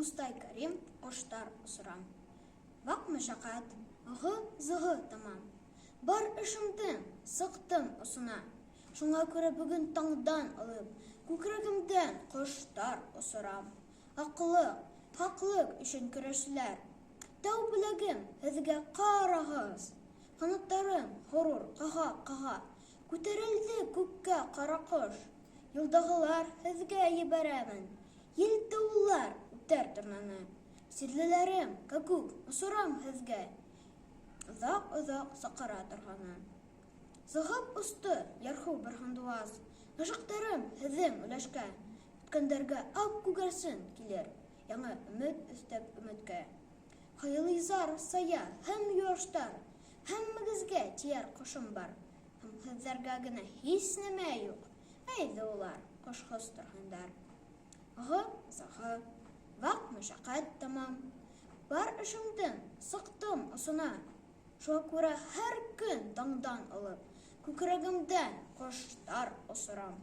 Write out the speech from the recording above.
Мостай Кәрим, Ҡоштар осорам. Ваҡ мәшәҡәт, ығы-зығы тамам. Бар эшемдең сыҡтым осона. Шуңа күрә бөгөн таңдан алып, Күкрәгемдән ҡоштар осорам. Аҡлыҡ, хаҡлыҡ өчен көрәшселәр, Тәү бүләгем һеҙгә ҡарағыҙ! Ҡанаттарын ғорур ҡаға-ҡаға, Күтәрелде күккә ҡараҡош. Юлдағылар, һеҙгә ебәрәмен, Ел-дауыллар үтәр торнаны. Сирлеләрем, кәкүк, осорам һеҙгә, Оҙаҡ-оҙаҡ саҡыра торғанын. Сығып осто ярһыу бер һандуғас, Ғашиҡтарым, һеҙҙең өләшкә. Үткәндәргә ак күгәрсен килер, Яңы өмөт өҫтәп өмөткә. Хыялыйзар, сая һәм юаштар, Һәммәгеҙгә тияр ҡошом бар. Һәм һеҙҙәргә генә һис нәмә юҡ, Әйҙә улар, ҡошһоз торһондар. Ғы, зығы, ваҡ мәшәҡәт тамам, Бар эшемдең сыҡтым осона. Шуға күрә һәр көн таңдан алып, Күкрәгемдән ҡоштар осорам.